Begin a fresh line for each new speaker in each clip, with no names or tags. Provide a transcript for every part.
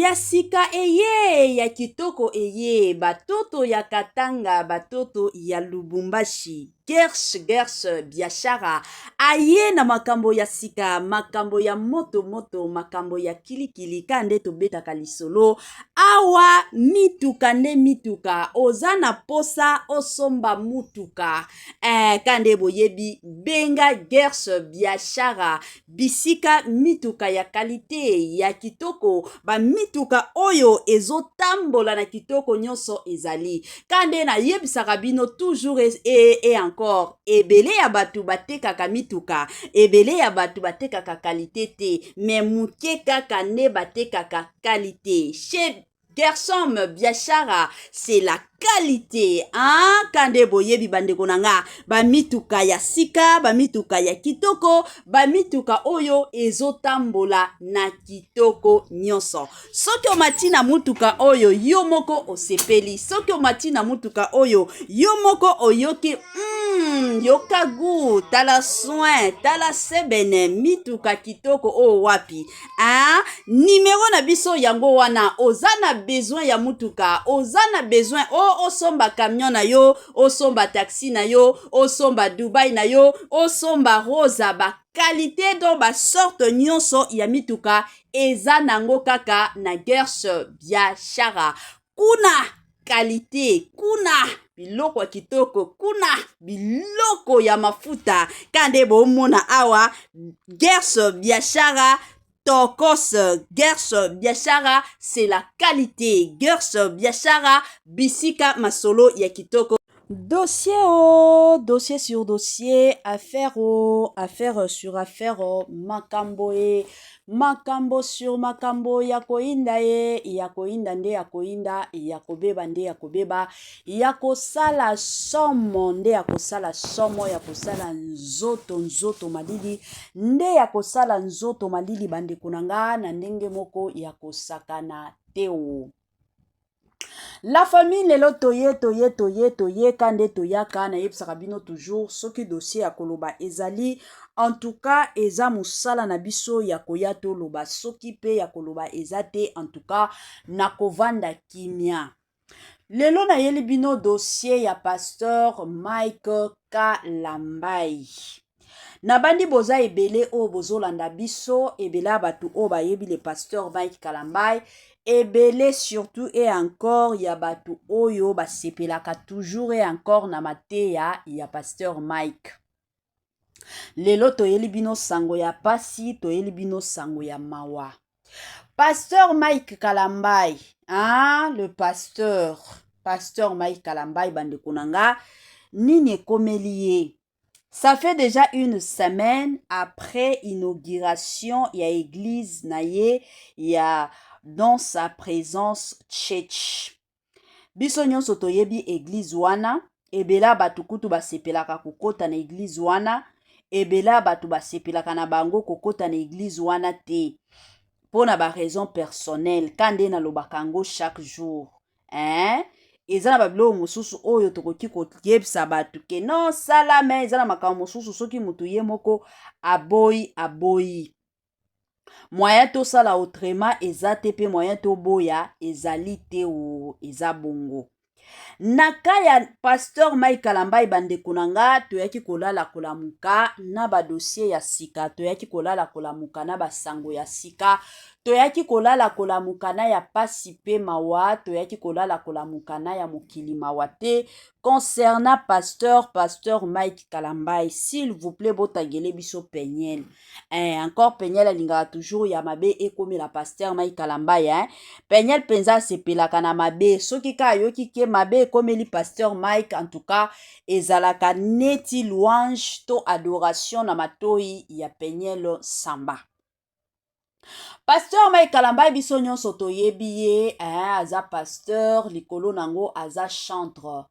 Ya sika eye, ya kitoko eye, batoto ya Katanga, batoto ya Lubumbashi, Gersh Gersh Biashara aye na makambo ya sika, makambo ya moto moto, makambo ya kilikili, ka nde tobetaka lisolo awa. Mituka nde mituka, oza na posa osomba mutuka ka nde boyebi, benga Gersh Biashara, bisika mituka ya qualité, ya kitoko, bamituka oyo ezotambola na kitoko nyonso ezali. Ka nde nayebisaka bino toujours et encore, ebele ya bato batekaka mituka, ebele ya bato batekaka qualité te, mais moke kaka nde batekaka qualité. Chez Gersom Biashara, c'est la qualité, hein? Kande boyebi, bandeko na nga, bamituka ya sika, bamituka ya kitoko, bamituka oyo ezotambola na kitoko nyonso. Soki omati na mutuka oyo, yo moko osepeli. Soki omati na mutuka oyo, yo moko oyoki yoka gu, tala soin, tala sebene, mituka kitoko oyo wapi, hein? Nimero na biso yango wana. Oza na besoin ya mutuka, oza na besoin o osomba camion na yo, osomba taxi na yo, osomba Dubai na yo, osomba Rosa, baqualité, donc basorte nyonso ya mituka eza nango kaka na Gersh Biashara. Kuna qualité, kuna biloko ya kitoko, kuna biloko ya mafuta. Ka nde bomona awa, Gersh Biashara tokos. Gersh Biashara, c'est la qualité. Gersh Biashara, bisika masolo ya kitoko. Dossier o dossier sur dossier, affaire o affaire sur affaire, o makambo e makambo sur makambo, ya koyinda ye, ya koyinda nde ya koyinda, ya kobeba nde ya kobeba, ya kosala somo nde ya kosala somo, ya kosala nzoto nzoto malili nde ya kosala nzoto malili. Bandeko na nga, na ndenge moko ya kosakana te o. La famille, lelo toye, toye, toye, toyeka nde toyaka. Nayebisaka bino toujours, soki dossier ya koloba ezali, en tout cas eza mosala na biso ya koya toloba. Soki mpe ya koloba eza te, en tout cas nakovanda kimia. Lelo nayeli bino dossier ya pasteur Mike Kalambai. Nabandi boza ebele oyo bozolanda biso, ebele ya bato oyo bayebi le pasteur Mike Kalambai, ebele surtout et encore ya bato oyo basepelaka toujours et encore na mateya ya pasteur Mike. Lelo toyeli bino sango ya pasi, toyeli bino sango ya mawa. Pasteur Mike Kalambai, ah, le pasteur, pasteur Mike Kalambai, bandeko na nga, nini ekomeli ye? Ça fait déjà une semaine après inauguration ya église na ye ya Dans Sa Présence Church. Biso nyonso toyebi église wana. Ebele ya bato kutu basepelaka kokɔta na église wana, ebele ya bato basepelaka na bango kokɔta na église wana te mpo na baraison personnelle. Ka nde nalobaka yango chaque jour, hein? Eza na babiloko mosusu oyo tokoki koyebisa bato ke non, sala, mais eza na makambo mosusu, soki motu ye moko aboyi, aboyi, moyen tosala autrement eza te, mpe moyen toboya ezali te. O eza bongo na ka ya pasteur Mike Kalambai. Bandeko na nga, toyaki kolala kolamuka na badossier ya sika, toyaki kolala kolamuka na basango ya sika, toyaki kolala kolamuka na ya pasi mpe mawa, toyaki kolala kolamuka na ya mokili mawa te concernant pasteur Mike Kalambai. S'il vous plaît, botangele biso Peniel. Encore Peniel alingaka toujours ya mabe ekomela pasteur Mike Kalambai, eh? Peniel mpenza asepelaka na mabe. Soki kaka ayoki ke mabe ekomeli pasteur Mike, en tout cas ezalaka neti louange to adoration na matoi ya Peniel Samba. Pasteur Mike Kalambai, biso nyonso toyebi ye, aza pasteur, likolo nango aza chantre.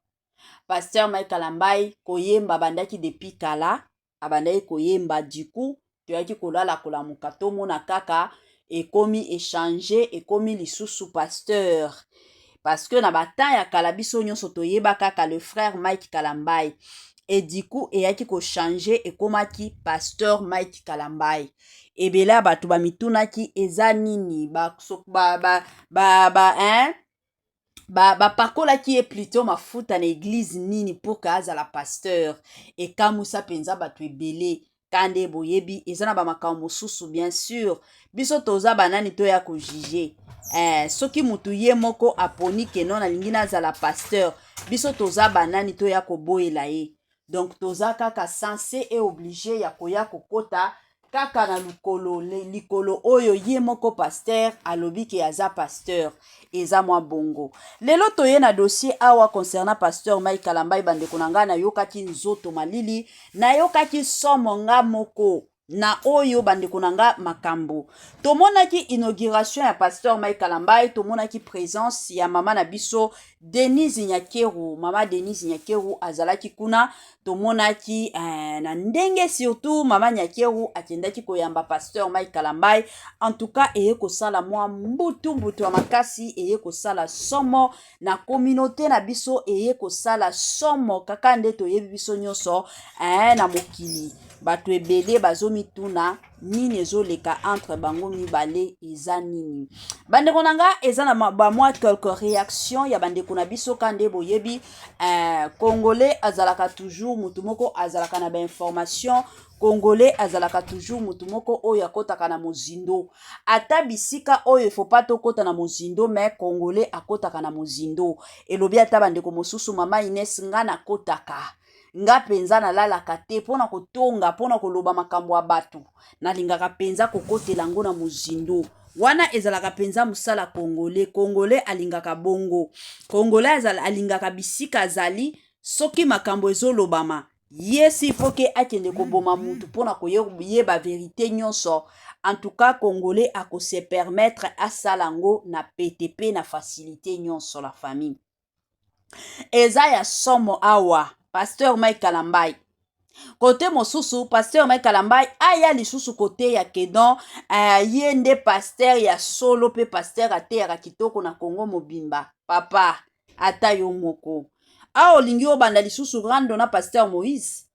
Pasteur Mike Kalambai koyemba abandaki depuis kala, abandaki koyemba. Du coup toyaki kolala kolamuka, tomona kaka ekomi échange, ekomi lisusu pasteur, parce que na batemps ya kala biso nyonso toyeba kaka le frère Mike Kalambai. Et du coup eyaki kochange, ekomaki pasteur Mike Kalambai. Ebele ya bato bamitunaki eza nini ba, ba, ba, ba, ba, hein? Bapakolaki ba ye plutot mafuta na eglise nini pour ke azala pasteur. Ekamwisa mpenza bato ebele. Ka nde boyebi eza na bamakambo mosusu, bien sûr biso toza banani toya kojuger. Soki mutu ye moko aponi ke non, alingi nazala pasteur, biso toza banani toya koboyela ye? Donc toza kaka censé et obligé ya koya kokota kaka na lokolo likolo oyo ye moko pasteur alobi ke aza pasteur. Eza mwa bongo. Lelo toye na dossier awa concernant pasteur Mike Kalambai. Bandeko na ngai, nayokaki nzoto malili, nayokaki somo nga moko na oyo. Bandeko na nga, makambo tomonaki inauguration ya pasteur Mike Kalambai, tomonaki présence ya mama na biso Denise Nyakeru. Mama Denise Nyakeru azalaki kuna. Tomonaki na ndenge surtout mama Nyakeru akendaki koyamba pasteur Mike Kalambai. En tout cas, eye kosala mwa mbutu mbutu ya makasi, eye kosala somo na communauté na biso, eye kosala somo kaka nde toyebi biso nyonso. Na mokili bato ebele bazomituna nini ezoleka entre bango mibale, eza nini. Bandeko na nga, eza na bamwa quelques réaction ya bandeko na biso. Ka nde boyebi, Congolais azalaka toujours motu moko azalaka na bainformation. Congolais azalaka toujours motu moko oyo akɔtaka na mozindo, ata bisika oyo efo pa tokɔta na mozindo, mais Congolais akɔtaka na mozindo. Elobi ata bandeko mosusu: "Mama Ines, nga nakɔtaka, nga mpenza nalalaka te mpona kotonga, mpona koloba makambo ya bato. Nalingaka mpenza kokotela yango na mozindo." Wana ezalaka mpenza mosala Congolais. Congolais alingaka bongo. Congolais alingaka bisika azali, soki makambo ezolobama, ye s'il faut ke akende koboma mutu mpona koyeba vérité nyonso. En tout cas, Congolais akose permettre asala yango na pete mpe na facilité nyonso. La famille, eza ya somo awa. Pasteur Mike Kalambai, kote mosusu pasteur Mike Kalambai aya lisusu koteya ke non, ye nde pasteur ya solo mpe pasteur ateyaka kitoko na Kongo mobimba. Papa, ata yo moko awa olingi obanda lisusu rando na pasteur Moïse,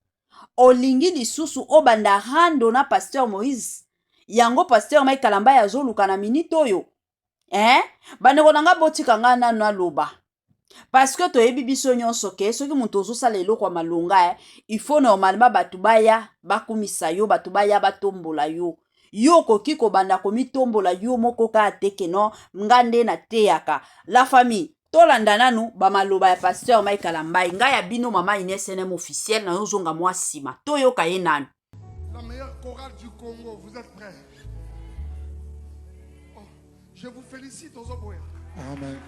olingi lisusu obanda rando na pasteur Moïse. Yango pasteur Mike Kalambai azoluka na minute oyo, eh? Bandeko na nga, botika ngai nano aloba, parce que toyebi biso nyonso ke soki moto ozosala eloko ya malonga, il faut normalement bato baya bakumisa yo, bato baya batombola yo. Yo okoki kobanda komitombola yo moko kaka te ke non, nga nde nateyaka. La famille, tolanda nanu bamaloba ya pasteur Mike Kalambai. Ngai ya bino mama Ines NM officiel, nazozonga mwa nsima, toyoka ye nanu.
La meilleure chorale du Congo, vous êtes prêts? Oh, je vous félicite, Ozoboya.
Amen.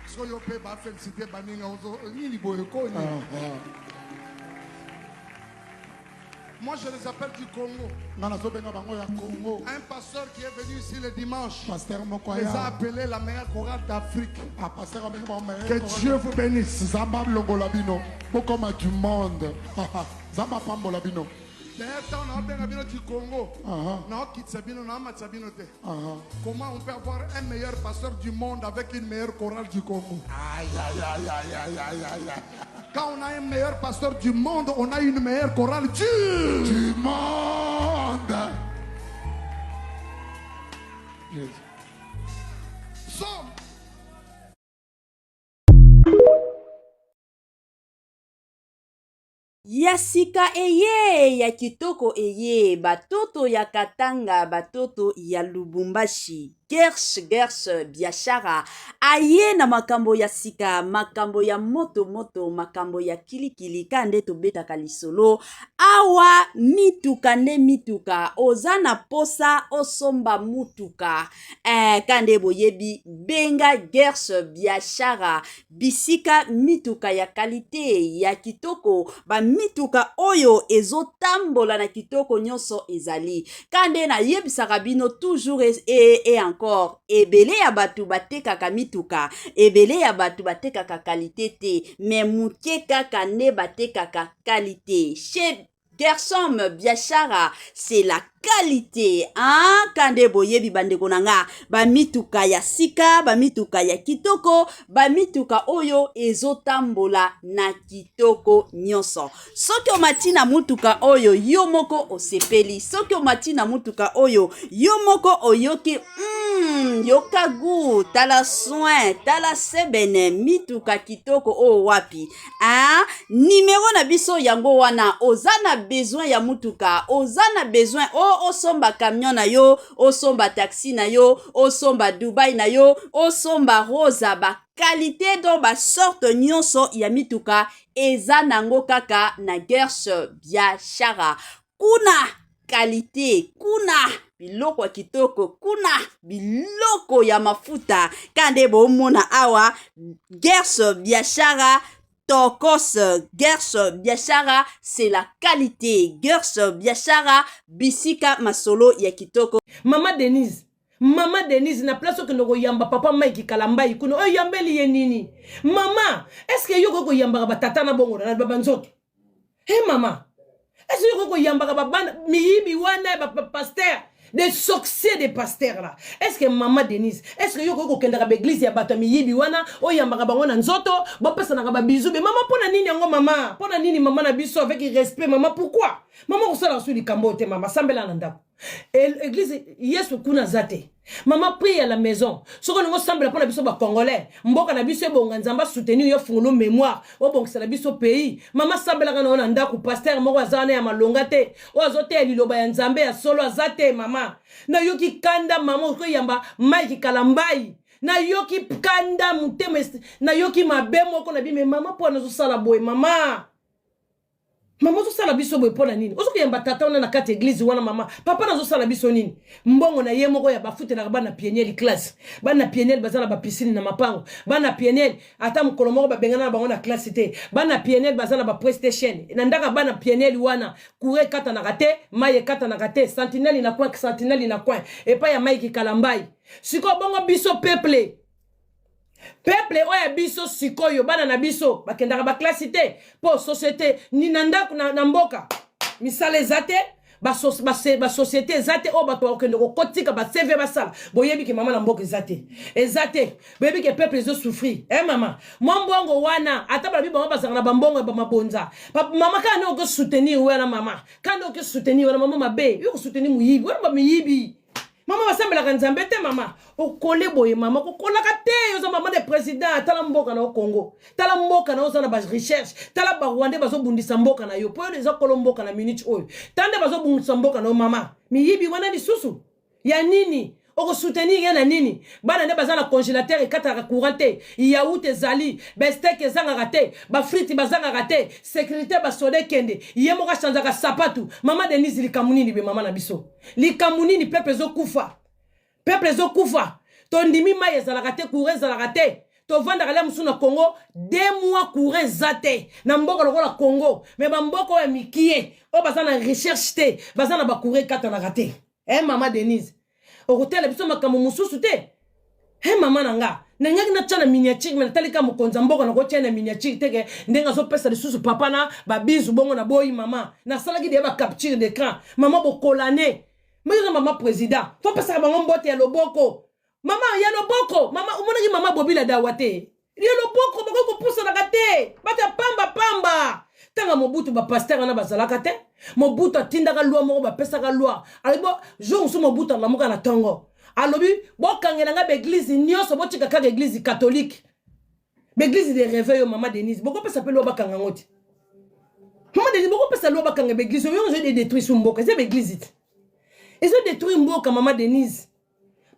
Soyo pe ba féliciter baninga ozo nini boye ko nini.
Ah, ah.
Moi, je les appelle du Congo.
Nga nazobenga bango ya Congo.
Un pasteur qui est venu ici le dimanche
Pasteur moko
les a
aya
appelés la meilleure chorale d'Afrique.
Ah, pasteur abengi bango meilleure
Que
chorale.
Dieu vous bénisse.
Nzambe alongola bino, bokoma du monde. Nzambe apambola bino.
D'ailleurs, tant on a bien bino du Congo, na kitsa bino, na matsa bino te. Comment on peut avoir un meilleur pasteur du monde avec une meilleure chorale du Congo?
Aïe, aïe, aïe, aïe, aïe, aïe, aïe, aïe.
Quand on a un meilleur pasteur du monde, on a une meilleure chorale du
du monde. Jésus.
Somme.
Ya sika eye, ya kitoko eye. Batoto ya Katanga, batoto ya Lubumbashi, Gersh Gersh Biashara aye na makambo ya sika, makambo ya moto moto, makambo ya kilikili. Ka nde tobetaka lisolo awa, mituka nde mituka. Oza na posa osomba mutuka, ka nde boyebi, benga Gersh Biashara, bisika mituka ya qualité, ya kitoko, bamituka oyo ezotambola na kitoko nyonso ezali. Ka nde nayebisaka bino toujours et encore, ebele ya bato batekaka mituka, ebele ya bato batekaka qualité te, mais moke kaka nde batekaka qualité chez Gersom Biashara, c'est la qualité, hein? Kande boyebi bandeko na nga, ba mituka ya sika, ba mituka ya kitoko, ba mituka oyo ezotambola na kitoko nyonso. Soki omati na mutuka oyo yo moko osepeli, soki omati na mutuka oyo yo moko oyoki yoka goût, tala soin, tala sebene, mituka kitoko oyo wapi? Ah, numero na biso yango wana. Oza na besoin ya mutuka, oza na besoin o osomba camion na yo, osomba taxi na yo, osomba Dubai na yo, osomba Rosa, ba qualité donc ba sorte nyonso ya mituka eza nango kaka na Gersh Biashara. Kuna qualité, kuna biloko ya kitoko, kuna biloko ya mafuta. Kande bomona awa Gersh Biashara Tokos. Gersh Biashara, c'est la qualité. Gersh Biashara, bisika masolo ya kitoko.
Mama Denise, Mama Denise, na place okende koyamba papa Mike Kalambayi kuna, oyambeli ye nini? Mama, est-ce que yo okoki koyambaka batata na bongo na banzoto? He mama, est-ce que yo okoki koyambaka babana miyibi wana ba pasteur, des sorciers des pasteurs là? Est-ce que mama Denise, est-ce que yo okoki kokendaka ba église ya bato ya miyibi wana, oyambaka bango na nzoto, bapesanaka ba bisous? Be mama, mpona nini yango mama? Mpona nini mama na biso, avec respect mama, pourquoi? Mama, kosalaka su likambo te mama, sambela na ndako. Église Yesu kuna aza te. Mama, prie à la maison. Soki olingi osambela mpona biso bacongolais, mboka na biso ebonga, Nzambe asoutenir yo, fungolo mémoire, obongisela biso pays. Mama, sambelaka na yo na ndako. Pasteur moko aza wana ya malonga te, oyo azoteya liloba ya Nzambe ya solo aza te. Mama, nayoki kanda. Mama, okoyamba Mike Kalambai, nayoki kanda, motema nayoki mabe moko na bime. Mama, mpo nazosala boye, mama, mama, ozosala biso boye mpo na nini? Ozokoyamba tata wana na kati ya église wana. Mama, papa nazosala biso nini? Mbongo na ye moko ya bafutelaka bana Peniel classe. Bana Peniel baza na bapiscine na mapango. Bana Peniel, ata mokolo moko babengana na bango na classe te. Bana Peniel baza na baPlaystation na ndako ya bana Peniel wana. Courant ekatanaka te, mai ekatanaka te, sentinelle na coin, sentinelle na coin, epai ya Mike Kalambai. Sikoyo bongo biso peuple, peuple oyo ya biso sikoyo, bana na biso bakendaka baklasi te mpo société ni na ndako na mboka misala eza te, basociété eza te oyo bato bakokende kokotika baCV basala. Boyebi ke mama, na mboka eza te, eza te. Boyebi ke peuple ezosouffrir. E mama, mwa mbongo wana, ata balobi bango bazalaka na bambongo ya bamabonza. Mama, kaka nde okosoutenir wana. Mama, kaka nde okosoutenir wana. Mama, mabe yo kosoutenir moyibi wana, bamiyibi. Mama, basambelaka Nzambe te. Mama, okole boye. Mama, kokolaka te. Oza mama de président. Tala mboka na yo Congo, tala mboka na yo, oza na barecherche. Tala Barwandais bazobundisa mboka na yo, mpo oyo eza kolo mboka na minute oyo. Tala nde bazobundisa mboka na yo. Mama, miyibi wana lisusu ya nini? Okosoutenir ye na nini? Bana nde baza na congélateur ekataka courant te, yaourt ezali, bifteck ezangaka te, bafrites bazangaka te, sécurité basoda ekende, ye moko achangeaka sapatu. Mama Denise, likambo nini be? Mama na biso, likambo nini? Peuple ezokufa, peuple ezokufa. Tondimi mai ezalaka te, courant ezalaka te. Tovandaka lia mosusu na Congo 2 mois courant eza te, na mboka lokola Congo. Mais bamboka oyo ya mikie, oyo baza na recherche te, baza na bacourant ekatanaka te. E mama Denise, okotela biso makambo mosusu te. He mama na nga, nangaki natya na miniature, mais natali kaka mokonzi ya mboka, nakotia na miniature teke ndenge azopesa lisusu papa na babizu bongo. Naboyi mama, nasalaki deya bacapture d'écran. Mama, bokolane moyoka. Mama président, fopesaka bango mbote ya loboko. Mama, ya loboko. Mama, omonaki mama Bobila dawa te? Ya loboko, bakoki kopusanaka te. Bato ya pamba pamba. Ntango Mobutu, bapasteur wana bazalaka te. Mobutu atindaka loi moko, bapesaka loi. Alobi bo jour mosusu, Mobutu alamuka na ntongo, alobi: "Bokangela ngai baéglise nyonso, botika kaka église catholique, baéglise de réveil." Oyo mama Denise, bokopesa mpe loi bakanga yango te. Mama Denise, bokopesa loi bakanga baéglise oyo ezo détruire su mboka. Eza baéglise te, ezo détruire mboka. Mama Denise,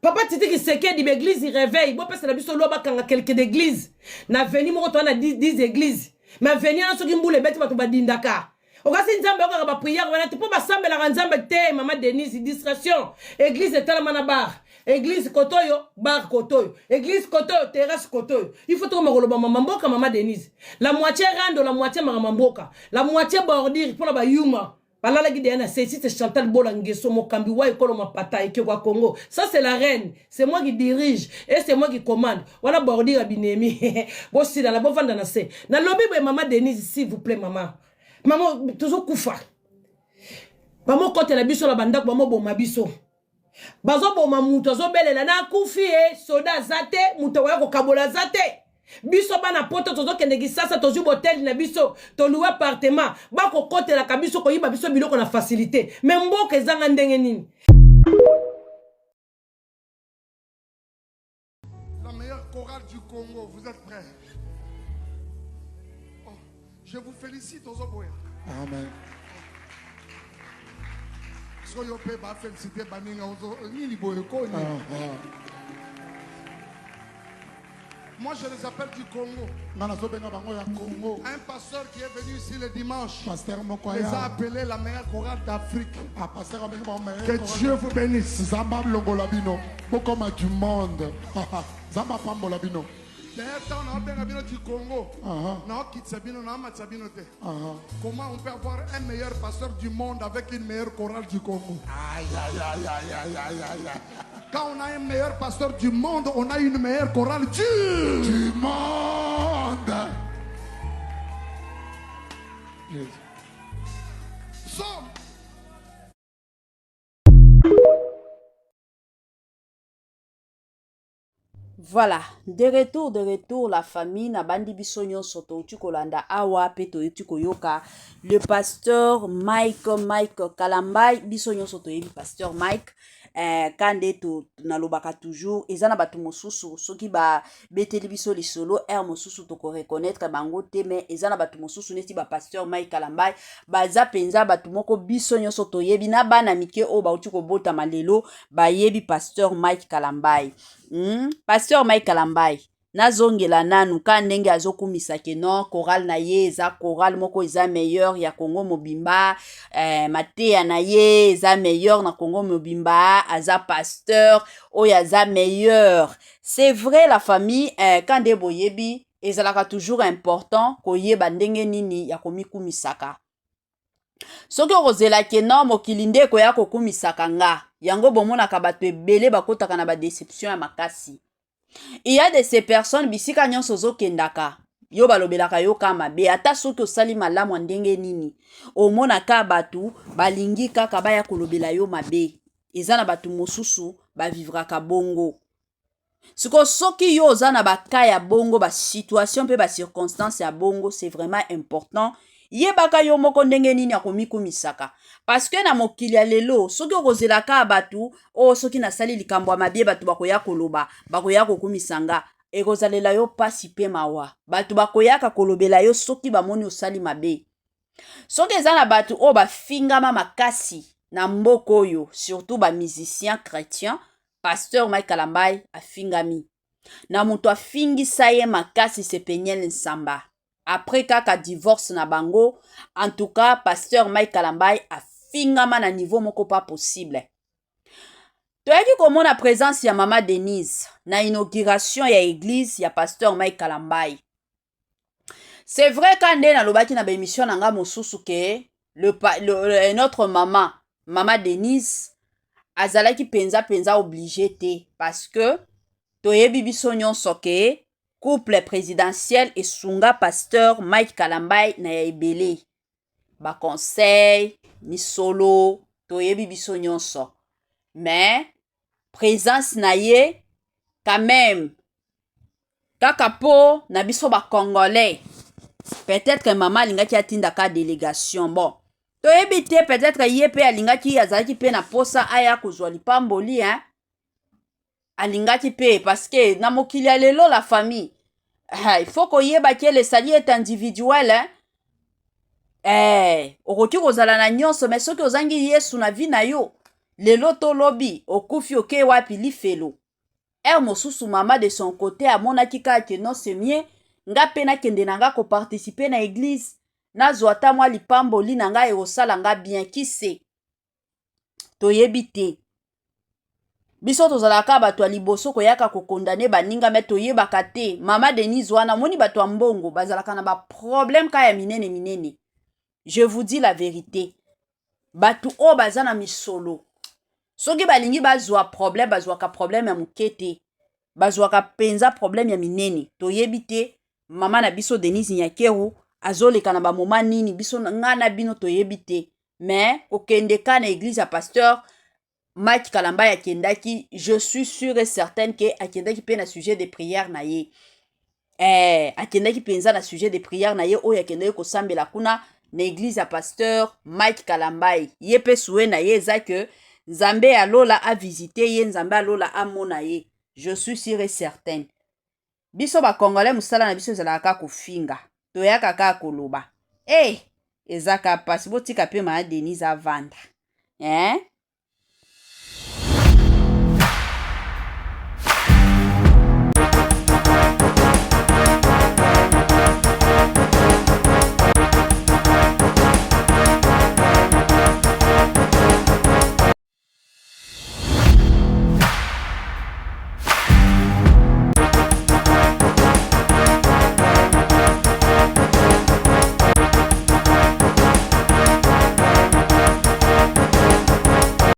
papa Titi Tshisekedi, baéglise réveil, bopesela biso loi bakanga quelque d'église na avenue moko. Toza na 10 église, mais avenue wana, soki mbula ebeti, bato badindaka. Okasi Nzambe okaka baprière wana te, mpo basambelaka Nzambe te. Mama Denise, distraction. Église etalama na bar, église kote oyo, bar kote oyo, église kote oyo, terrasse kote oyo. Il faut tokoma koloba mama mboka. Mama Denise, la moitié rando, la moitié makambo mboka, la moitié bordure mpona bayuma balalaki deya na se. C'est Chantal Bola Ngeso, mokambi wa ekolo mapata ekeko ya Congo. Ça, c'est la reine, c'est moi qui dirige et c'est moi qui commande. Wana bordure ya binemi, bosilana, bovanda na se. Nalobi boye, mama Denise, s'il vous plaît, mama, mama, tozokufa. Bamokotela biso na bandako, bamoboma biso. Bazoboma mutu azobelela nakufi e soda aza te, mutu akoya kokabola aza te. Biso bana poto tozokende Kisasa, tozwi boteli na biso, toluwe appartement, bakokotelaka biso koyiba biso biloko na facilité. Me mboka ezanga ndenge nini?
La meilleure chorale du Congo, vous êtes prêts? Oh, je vous félicite, Ozoboya.
Amen.
Soyo pe ba féliciter baninga ozo nini boye ko nini. Moi, je les appelle du Congo.
Nga nazobenga bango ya Congo.
Un pasteur qui est venu ici le dimanche
Pasteur moko
les a
aya.
appelés la meilleure chorale d'Afrique.
Ah, pasteur abengi bango meilleure
Que
chorale.
Dieu vous bénisse.
Nzambe alongola bino bokoma du monde. Nzambe apambola bino.
D'ailleurs, tant on a bien bino du Congo, naokitisa bino, naomatisa bino te. Comment on peut avoir un meilleur pasteur du monde avec une meilleure chorale du Congo?
Aïe, aïe, aïe, aïe, aïe, aïe, aïe.
Quand on a un meilleur pasteur du monde, on a une meilleure chorale du
Du monde. Jésus.
Psaume.
Voilà, de retour la famille. Na bandi biso nyonso touti kolanda awa pe toyuti koyoka le pasteur Mike Kalambay. Biso nyonso toyebi pasteur Mike. Kande to nalobaka toujours eza na bato mosusu soki ba beteli biso lisolo air mosusu toko reconnaître bango te, mais eza na bato mosusu neti ba pasteur Mike Kalambay baza penza bato moko biso nyonso toyebi na bana mike oyo bauti kobotama lelo bayebi pasteur Mike Kalambay. Pasteur Mike Kalambay nazongela nanu ka ndenge azokumisa ke non chorale na ye eza chorale moko eza meilleur ya Congo mobimba, mateya na ye eza meilleur na Congo mobimba, aza pasteur oyo aza meilleur. C'est vrai la famille, ka nde boyebi ezalaka toujours important koyeba ndenge nini ya komikumisaka. Soki okozela ke non mokili nde ekoya kokumisaka nga, yango bomonaka bato ebele bakotaka na ba déception ya makasi. Il y a de ces personnes bisika nyonso ozokendaka yo balobelaka yo ka mabe, ata soki osali malamu ya ndenge nini omonaka bato balingi kaka baya kolobela yo mabe. Eza na bato mosusu bavivraka bongo. Siko soki yo oza na ba cas ya bongo, ba situation pe ba circonstance ya bongo, c'est vraiment important yebaka yo moko ndenge nini akomikumisaka. Parce que na mokili ya lelo soki okozela ka bato oyo, soki nasali likambo ya mabe bato bakoya koloba, bakoya kokumisa nga, ekozalela yo pasi pe mawa. Bato bakoyaka kolobela yo soki bamoni osali mabe. Soki eza na bato oyo bafingama makasi na mboka oyo, surtout ba musiciens chrétiens, pasteur Mike Kalambay afingami. Na moto afingisa ye makasi c'est Peniel Nsamba. Après kaka divorce na bango, en tout cas pasteur Mike Kalambay afingama na niveau moko pas possible. Toyaki komona présence ya mama Denise na inauguration ya église ya pasteur Mike Kalambay. C'est vrai quand nde nalobaki na ba émission na nga mosusu ke notre maman, mama Denise azalaki penza penza obligé te, parce que toyebi biso nyonso ke couple présidentiel esunga pasteur Mike Kalambay na ya ebele. Ba conseil, misolo, toyebi biso nyonso. Mais présence na ye quand même kaka po na biso ba congolais, peut-être mama alingaki atinda ka délégation. Bon, toyebi te, peut-être ye pe alingaki, azalaki pe na posa aya kozwa lipamboli, hein? Alingaki pe, parce que na mokili ya lelo la famille, il faut koyeba ke le salut est individuel, hein? Okoki kozala na nyonso, mais soki ozangi Yesu na vie na yo, lelo tolobi okufi oke wapi lifelo. Er mosusu mama de son côté amonaki kaka ke non c'est mieux nga pe nakende na nga koparticiper na église, nazwa ata mwa lipamboli na nga ekosala nga bien, qui sait? Toyebi te. Biso tozalaka bato ya liboso koyaka kokondane baninga, me toyebaka te. Mama Denise wana omoni bato ya mbongo bazalaka na ba problème ka ya minene minene. Je vous dis la vérité. Bato oyo baza na misolo, soki balingi bazwa problème, bazwaka problème ya moke te, bazwaka penza problème ya minene. Toyebi te mama na biso Denise Nyakeru azoleka na ba moment nini, biso nga na bino toyebi te. Mais kokende ka na église ya pasteur Mike Kalambay akendaki, je suis sûre et certaine ke akendaki mpe na sujet de prière na ye. Akendaki mpenza na sujet de prière na ye oyo akendaki kosambela kuna na église ya pasteur Mike Kalambay. Ye mpe souhait na ye eza ke Nzambe ya lola avisite ye, Nzambe ya lola amona ye. Je suis sûre et certaine. Biso bacongolais, mosala na biso ezalaka kaka kofinga, toyaka kaka koloba. E eza ka mpasi, botika mpe Mama Denise avanda, eh?